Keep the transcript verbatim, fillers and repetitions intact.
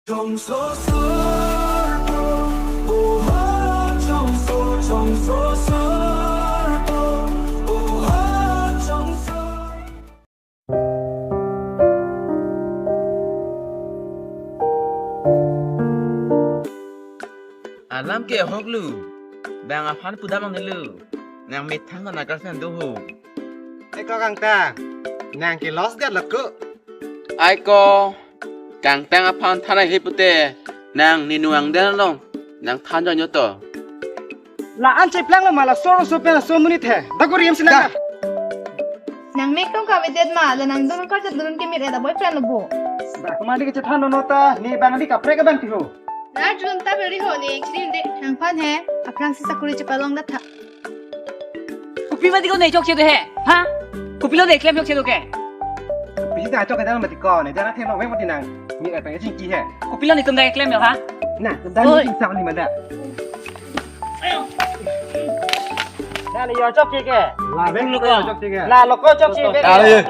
Chongso sarpo, oha chongso, chongso sarpo, oha chongso. Alam ke ahoklo, bang aphan pudam nangnelo, nang methang na nagar san do ho. Eko Kangtang, nang ke loss det lako. Aiko, Kangtang aphan than ahi pute, nang ninu angden along, nang than jonyo to. La-an cheplanglo ma, laso arloso pen laso amonit he. Dak ko riam si nang. Nang mek tong kavedet ma, la nang dun kachet dun ke mir eda boyfriend lo bo. Dak ma di kachethan no ta, ne bang di kaprek abang ti ho. Na jun ta beri ho ne, chiri de. Nangphan he, aphrangsi sakuri chepalong datha. Kopi mati ko ne chokche do he? Ha? Kopilo ne klem chokche do ke? Pisi ta chok kadang mati ko ne, jana thelo mek mati nang. Ni apa ya chingki he. Kopilo netum da klem yo ha? Na, tum da Oi. Ni sa ni manda. Na le yo chokche ke. La beng lo ko chokche ke. La lo ko chokche ke. Dale.